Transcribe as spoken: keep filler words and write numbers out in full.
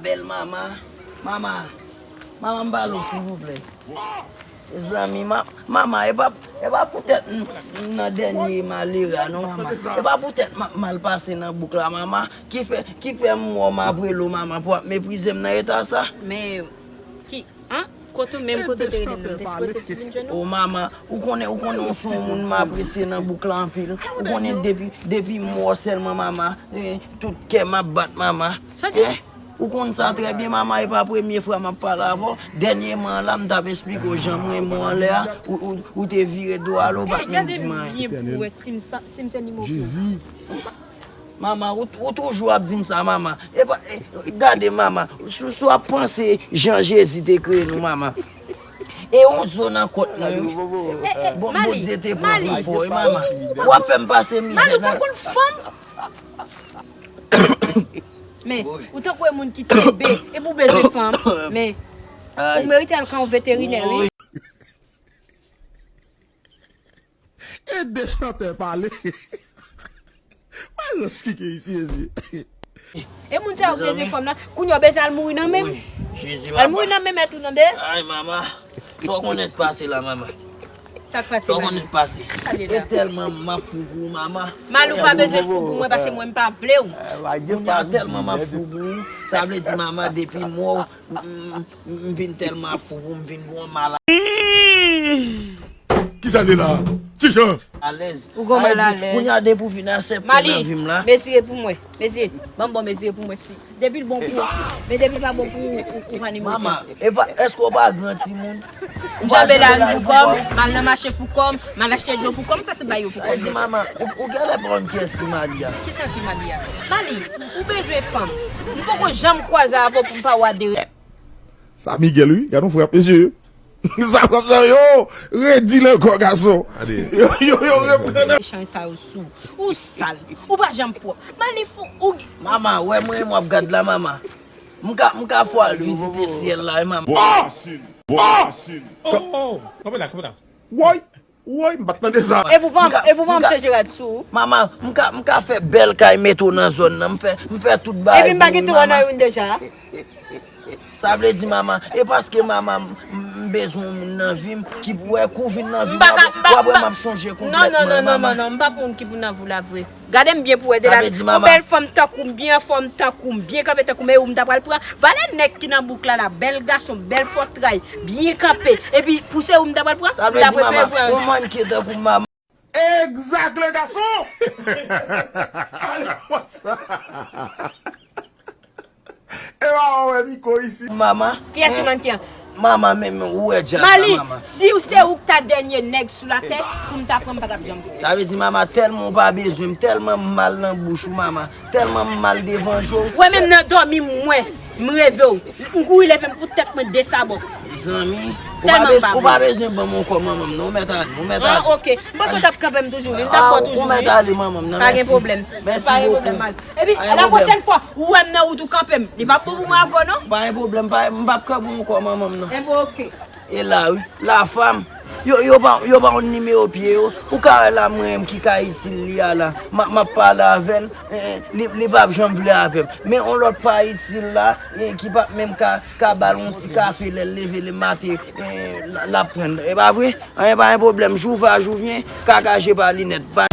Bèl mama, mama, mama, m pale w, silvouplè. Mezanmi, ma, mama, e pa, e pa poutèt m, m nan dènye malere a, non, mama. E pa poutèt m ap mal pase nan bouk la, mama, ki fè, ki fè m wè w, m ap rele w, mama, pou w ap meprize m nan eta sa. Men, ki, an? Kote w menm, kote w te rele m nan? Te sipoze te vin jwenn ou? O, mama, ou konnen, ou konnen w se yon moun m apresye nan bouk la anpil. Ou konnen depi, depi m wè w sèlman, mama, eh, tout kè m ap bat, mama. Sa w di? Eh? Ou konn sa trè byen, mama, e pa premye fwa m ap pale avè w. Dènyèman an la, m t ap esplike w jan m renmen w anlè a, ou, ou, ou te vire do w ale, ou pa t menm di m anyen. Gade byen pou w wè si m sa, si m se nimewo ki w. Jezi. Mama, ou, ou toujou ap di m sa, mama. E pa, e, gade, mama, si, si w ap panse jan Jezi te kreye nou, mama. E yon zo nan kont nou, wi. Bon, Bondye te pran pou fò, wi, mama. W ap fè m pase mizè nan. Mali, ou pa konn fanm? Men, ou tankou e moun ki tonbe, epi w bezwen fanm. Men, ou merite al ka yon veterinè, wi. E de chantè pale. Malans ki gen isi, Jezi. E moun sa yo bezwen fanm nan, kounye a w bezwen al mouri nan men m. Al mouri nan men mèt ou, tande? Ay, mama. Sa w konnen k pase la, mama? Sa k pase, Mali? Sa w konnen k pase? E tèlman m ap fou pou ou, mama. Mali, ou pa bezwen fou pou mwen, paske mwen, m pa vle w. Kounye a tèlman m ap fou pou ou, sa vle di, mama, depi m wè w, m, m, m vin tèlman ap fou pou ou, m vin gon malad. Kisa l ye la? Kijan? Alèz. Ou gon malalèz. Kounye a depi w vin aksepte nan vi m la. Mezire pou mwen. Mezire. Ban m bon mezire pou mwen si. Depi l bon pou ou. Men depi l pa bon pou ou, ou, ou pa nimewo. Mama, e pa, èske w pa gran timoun? M janbe lari pou kò m, m al nan mache pou kò m, m al achte dlo pou kò m, m fè tout bagay yo pou kò m. Sa vle di, mama, ou, ou genlè pa konn kiyès ki Mali a. Kisa ki Mali a? Mali, ou bezwen fanm. M poko janm kwaze avè w pou m pa wè w de. Sa Miguel, wi. Gade yon frap, mesye. Sa frap sa, yo, redi l ankò, gason. Yo, yo, yo, reprann. Echanj sa yo sou. Ou sal. Ou pa janm pwòp. Mali fou, ou. Mama, wè mwen, m ap gad la, mama. M ka, m ka fè w al vizite syèl la, wi, mama. Oh! Oh! Oh! Oh! Kanpe la, kanpe la. Woy! Woy, m pa t tande sa. Epi w pa, epi w pa chanje rad sou ou. Mama, m ka, m ka fè bèl kay, mete w nan zòn nan. M fè, m fè tout bagay pou ou, mama. Epi m pa gen twa nan youn deja. Sa vle di, mama, e paske, mama, m, m, m bezwen yon moun nan vi m ki pou wè kou vin nan vi m, w ap, w ap wè m ap chanje konplètman, mama. Non, non, non, non, non, non, m pa pou moun ki pou nan vi w la vre. Gade m byen pou wè, de la, yon bèl fanm tankou m, byen anfòm tankou m, byen kanpe tankou m, e ou m ta pral pran. Valè nèg ki nan bouk la la, bèl gason, bèl pòtray, byen kanpe. Epi pou se ou m ta pral pran, m ta prefere pran yon mannequin tankou m, mama. Exact, le garçon! Ale konsa. E pa wè Miko isi. Mama. Kiyès ki mannequin an? Mama, men, men, ou wè djaz la, mama. Mali, si w se ou k ta dènye nèg sou latè, pou m ta pran, m pa t ap janm pran. Sa vle di, mama, tèlman w pa bezwen m, tèlman m mal nan bouch ou, mama, tèlman m mal devan je w. Ou wè, menm nan dòmi m, mwen, m reve w. M kouri leve m fout tèt mwen de sabò. Mezanmi, ou pa bez-, ou pa bezwen ban m yon kò manman m, non, ou mèt ale, ou mèt ale. Ah, ok. M panse w t ap kanpe m toujou, wi. M t ap pran toujou, wi. Ou mèt ale, manman m, non, mèsi. Pa gen pwoblèm. Mèsi bokou. Pa gen pwoblèm, Mali. Epi, la pwochèn fwa, ou wè m nan wout ou kanpe m. Li p ap bon pou mwen avè w, non? Pa gen pwoblèm, pa, m p ap kanpe yon kò manman m, non. Enben, ok. E la, wi. La fanm. Yo, yo pa, yo pa konn nimewo pye yo. Ou ka wè la, mwen menm ki ka itil li a la. M ap, m ap pale avè l. Eh, eh, li, li p ap janm vle avè m. Men yon lòt pa itil la, eh, ki p ap menm ka, ka ba l yon ti kafe lè l leve le maten, eh, l, l ap pran l. E pa vre? Anyen pa gen pwoblèm. Jou va, jou vyen, kaka je pa linèt. Pa